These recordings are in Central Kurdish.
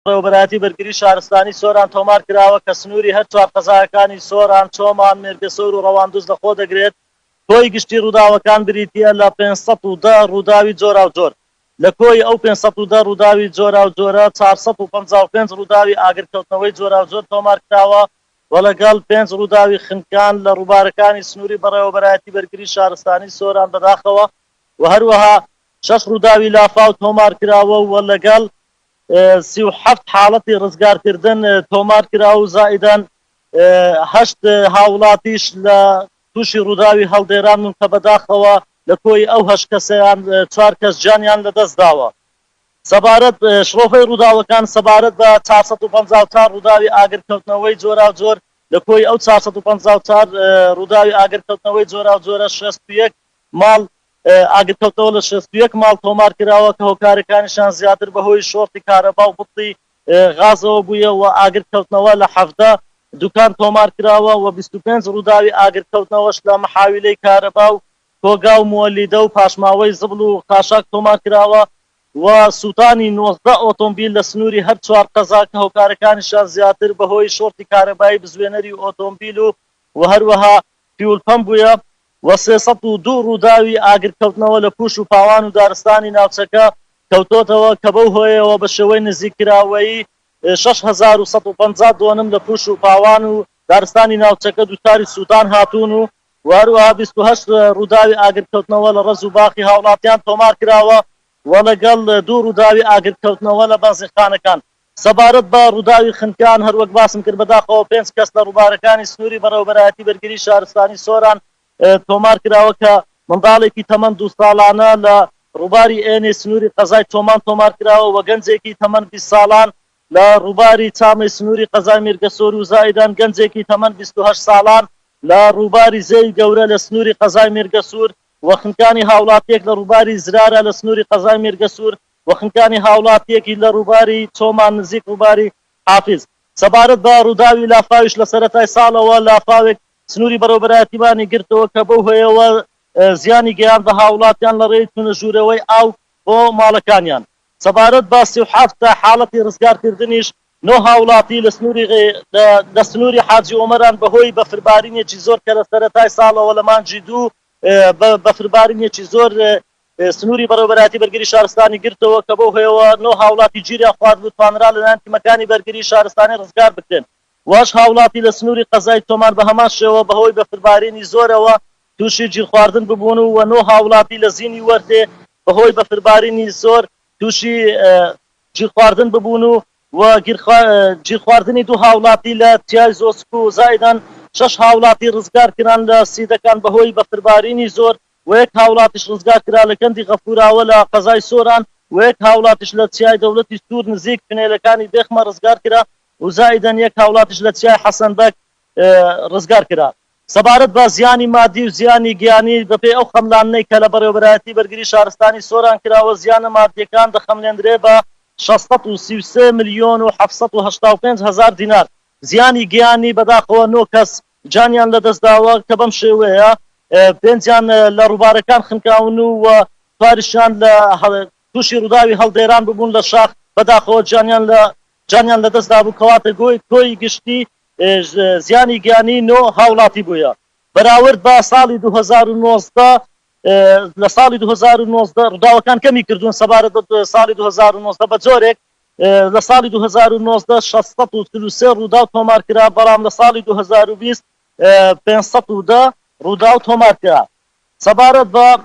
بەڕێوەبەرایەتی بەرگری شارستانی سۆران تۆمار کراوە کە سنووری هەر چوار قەزاکانی سۆران، چۆمان، مێرگەسۆر و ڕەواندوز لەخۆ دەگرێت، کۆی گشتی ڕووداوەکان بریتییە لە 510 ڕووداوی جۆراوجۆر. لە کۆی ئەو 510 ڕووداوی جۆراوجۆرە 455 ڕووداوی ئاگرکەوتنەوەی جۆراوجۆر تۆمار کراوە و لەگەڵ پێنج ڕووداوی خنکان لە ڕووبارەکانی سنووری بەڕێوەبەرایەتی بەرگری شارستانی سۆران بەداخەوە و هەروەها شەش ڕووداوی لافاو تۆمار کراوە و لەگەڵ 37 حاڵەتی ڕزگارکردن تۆمار کرا و زائیدەن هەشت هاوڵاتیش لە تووشی ڕووداوی هەڵدێران بوون کە بەداخەوە لە کۆی ئەو هەشت کەسەیان چوار کەس گیانیان لەدەست داوە. سەبارەت شڕۆڤەی ڕووداوەکان سەبارەت بە 454 ڕووداوی ئاگرکەوتنەوەی جۆراوجۆر لە کۆی ئەو 454 ڕووداوی ئاگرکەوتنەوەی جۆراوجۆرە 61 ماڵ ئاگرکەوتنەوە لە 61 ماڵ تۆمار کراوە کە هۆکارەکانیشیان زیاتر بەهۆی شۆرتی کارەبا و بتڵی غازەوە بوویە و ئاگرکەوتنەوە لە 17 دوکان تۆمار کراوە و 25 ڕووداوی ئاگرکەوتنەوەش لە محاویلەی کارەبا و کۆگا و موەلیدە و پاشماوەی زبڵ و خاشاک تۆمار کراوە و سووتانی 19 ئۆتۆمبیل لە سنووری هەر چوار قەزا کە هۆکارەکانیشیان زیاتر بەهۆی شۆرتی کارەبایی بزوێنەری ئۆتۆمبیل و و هەروەها fuel pump بوویە و 302 ڕووداوی ئاگرکەوتنەوە لە پووش و پاوان و دارستانی ناوچەکە کەوتۆتەوە کە بەو هۆیەوە بە شێوەی نزیککراوەیی 6150 دۆنم لە پووش و پاوان و دارستانی ناوچەکە دووچاری سووتان هاتوون و و هەروەها 28 ڕووداوی ئاگرکەوتنەوە لە ڕەز و باخی هاوڵاتیان تۆمار کراوە و لەگەڵ دوو ڕووداوی ئاگرکەوتنەوە لە بەنزینخانەکان. سەبارەت بە ڕووداوی خنکان، هەروەک باسم کرد بەداخەوە پێنج کەس لە ڕووبارەکانی سنووری بەڕێوەبەرایەتی بەرگری شارستانی سۆران تۆمار کراوە کە منداڵێکی تەمەن دوو ساڵانە لە ڕووباری ئێنێ سنووری قەزای چۆمان تۆمار کراوە و گەنجێکی تەمەن 20 ساڵان لە ڕووباری چامەی سنووری قەزای مێرگەسۆر و زائیدان گەنجێکی تەمەن 28 ساڵان لە ڕووباری زێی گەورە لە سنووری قەزای مێرگەسوور و خنکانی هاوڵاتییەک لە ڕووباری زرارە لە سنووری قەزای مێرگەسوور و خنکانی هاوڵاتییەکی لە ڕووباری چۆمان نزیک ڕووباری حافز. سەبارەت بە ڕووداوی لافاویش لە سەرەتای ساڵەوە لافاوێک سنووری بەڕێوەبەرایەتیمانی گرتەوە کە بەو هۆیەوە زیانی گەیاند بە هاوڵاتیان لە ڕێی چوونە ژوورەوەی ئاو بۆ ماڵەکانیان. سەبارەت بە 37 حاڵەتی ڕزگارکردنیش نۆ هاوڵاتی لە سنووری لە سنووری حاجی ئۆمەران بەهۆی بەفربارینێکی زۆر کە لە سەرەتای ساڵەوە لە مانگی دوو بەفربارینێکی زۆر سنووری بەڕێوەبەرایەتی بەرگری شارستانی گرتەوە کە بەو هۆیەوە نۆ هاوڵاتی گیریان خواردبوو توانرا لەلایەن تیمەکانی بەرگری شارستانی ڕزگار بکرێن و هەشت هاوڵاتی لە سنووری قەزای چۆمان بە هەمان شێوە بەهۆی بەفربارینی زۆرەوە تووشی گیرخواردن ببوون و نۆ هاوڵاتی لە زینی وەرتێ بەهۆی بەفربارینی زۆر تووشی گیرخواردن ببوون و و گیرخواردنی دوو هاوڵاتی لە چیای زۆسک و زائیدان شەش هاوڵاتی ڕزگار کران لە سیدەکان بەهۆی بەفربارینی زۆر و یەک هاوڵاتیش ڕزگار کرا لە کەندی غەفوراوە لە قەزای سۆران و یەک هاوڵاتیش لە چیای دەوڵەتی سوور نزیک تونێلەکانی بێخمە ڕزگار کرا و زائیدەن یەک هاوڵاتیش لە چیای حەسەن بەگ ڕزگار کرا. سەبارەت بە زیانی مادی و زیانی گیانی، بەپێی ئەو خەملاندنەی کە لە بەڕێوەبەرایەتی بەرگری شارستانی سۆران کراوە، زیانە مادییەکان دەخەملێندرێ بە 633 ملیۆن و 785 هەزار دینار، زیانی گیانی بەداخەوە نۆ کەس گیانیان لەدەستداوە کە بەم شێوەیە پێنجیان لە ڕووبارەکان خنکاون و چواریشیان لە تووشی ڕووداوی هەڵدێران ببوون لە شاخ، بەداخەوە گیانیان لە گیانیان لەدەست دابوو، کەواتە گۆی کۆی گشتی زیانی گیانی نۆ هاوڵاتی بوویە بەراورد بە ساڵی 2019 لە ساڵی 2019 ڕووداوەکان کەمی کردوون سەبارەت بە ساڵی 2019 بە جۆرێک لە ساڵی 2019 643 ڕووداو تۆمار کرا بەڵام لە ساڵی 2020 510 ڕووداو تۆمار کرا. سەبارەت بە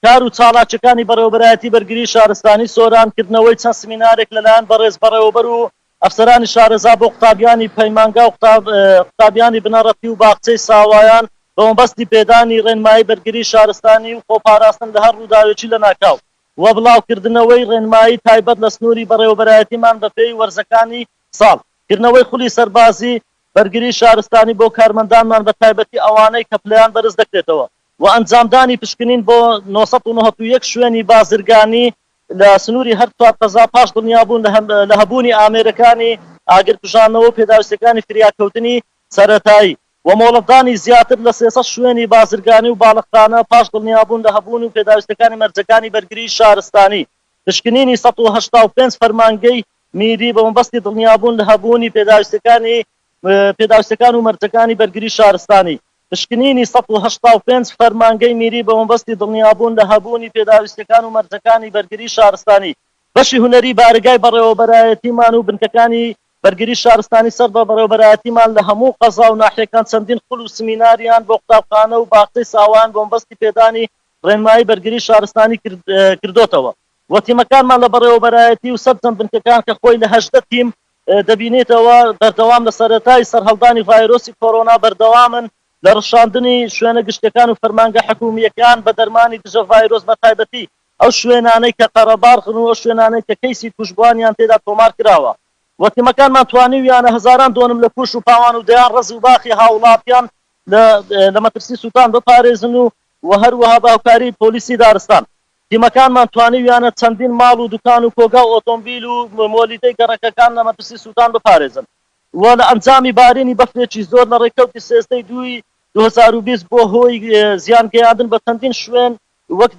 کار و چالاکیەکانی بەڕێوەبەرایەتی بەرگری شارستانی سۆران، کردنەوەی چەند سمینارێک لەلایەن بەڕێز بەڕێوەبەر و ئەفسەرانی شارەزا بۆ قوتابیانی پەیمانگا و قوتابیانی بنەڕەتی و باخچەی ساوایان بەمەبەستی پێدانی ڕێنمایی بەرگری شارستانی و خۆپاراستن لە هەر ڕووداوێکی لەناکاو و بڵاوکردنەوەی ڕێنمایی تایبەت لە سنووری بەڕێوەبەرایەتیمان بەپێی وەرزەکانی ساڵ، کردنەوەی خولی سەربازی بەرگری شارستانی بۆ کارمەندانمان بەتایبەتی ئەوانەی کە پلەیان بەرز دەکرێتەوە و ئەنجامدانی پشکنین بۆ 991 شوێنی بازرگانی لە سنووری هەر چوار قەزا پاش دڵنیابوون لە هەبوونی ئامێرەکانی ئاگرکوژاندنەوە و پێداویستیەکانی فریاکەوتنی سەرەتایی و مۆڵەتدانی زیاتر لە 300 شوێنی بازرگانی و باڵەخانە پاش دڵنیابوون لە هەبوون و پێداویستیەکانی مەرجەکانی بەرگری شارستانی پشکنینی 185 فەرمانگەی. میری بە مەبەستی دڵنیابوون لە هەبوونی پێداویستیەکانی پێداویستیەکان و مەرجەکانی بەرگری شارستانی. پشکنینی 185 فەرمانگەی میری بە مەبەستی دڵنیابوون لە هەبوونی پێداویستیەکان و مەرجەکانی بەرگری شارستانی. بەشی هونەری بارەگای بەڕێوەبەرایەتیمان و بنکەکانی بەرگری شارستانی سەر بە بەڕێوەبەرایەتیمان لە هەموو قەزا و ناحیەکان چەندین خول و سمیناریان بۆ قوتابخانە و باخچەی ساوایان بۆ مەبەستی پێدانی ڕێنمایی بەرگری شارستانی کردۆتەوە و تیمەکانمان لە بەڕێوەبەرایەتی و سەرجەم بنکەکان کە خۆی لە 18 تیم دەبینێتەوە بەردەوام لە سەرەتای سەرهەڵدانی ڤایرۆسی کۆرۆنا بەردەوامن لە ڕشاندنی شوێنە گشتیەکان و فەرمانگە حکومییەکان بە دەرمانی دژە ڤایرۆس بەتایبەتی ئەو شوێنانەی کە قەرەباڵغن و ئەو شوێنانەی کە کەیسی تووشبووانیان تێدا تۆمار کراوە و تیمەکانمان توانیویانە هەزاران دۆنم لە پووش و پاوان و دەیان ڕەز و باخی هاووڵاتیان لە لە مەترسی سووتان بپارێزن و و هەروەها بە هاوکاری پۆلیسی دارستان تیمەکانمان توانیویانە چەندین ماڵ و دوکان و کۆگا و ئۆتۆمبیل و مۆلیدەی گەڕەکەکان لە مەترسی سووتان بپارێزن و لە ئەنجامی بارینی بەفرێکی زۆر لە ڕێککەوتی 13 ی دووی 2020 بۆ هۆی زیان گەیاندن بە چەندین شوێن وەک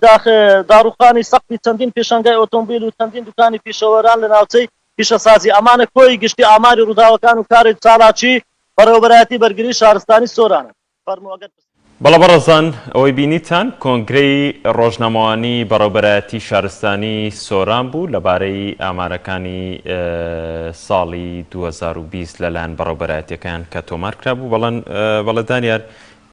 داڕوخانی سەقفی چەندین پێشانگای ئۆتۆمبیل و چەندین دوکانی پیشەوەران لە ناوچەی پیشەسازی، ئەمانە کۆی گشتی ئاماری ڕووداوەکان و کاری چالاکی بەڕێوەبەرایەتی بەرگری شارستانی سۆرانن. فەرموو ئەگەر پرسیار. بەڵێ بەڕێزان ئەوەی بینیتان کۆنگرەی ڕۆژنامەوانی بەڕێوبەرایەتی شارستانی سۆران بوو لەبارەی ئامارەکانی ساڵی 2020 لەلایەن بەڕێوبەرایەتیەکەیان کە تۆمار کرابوو بەڵێن بەڵێ دانیار.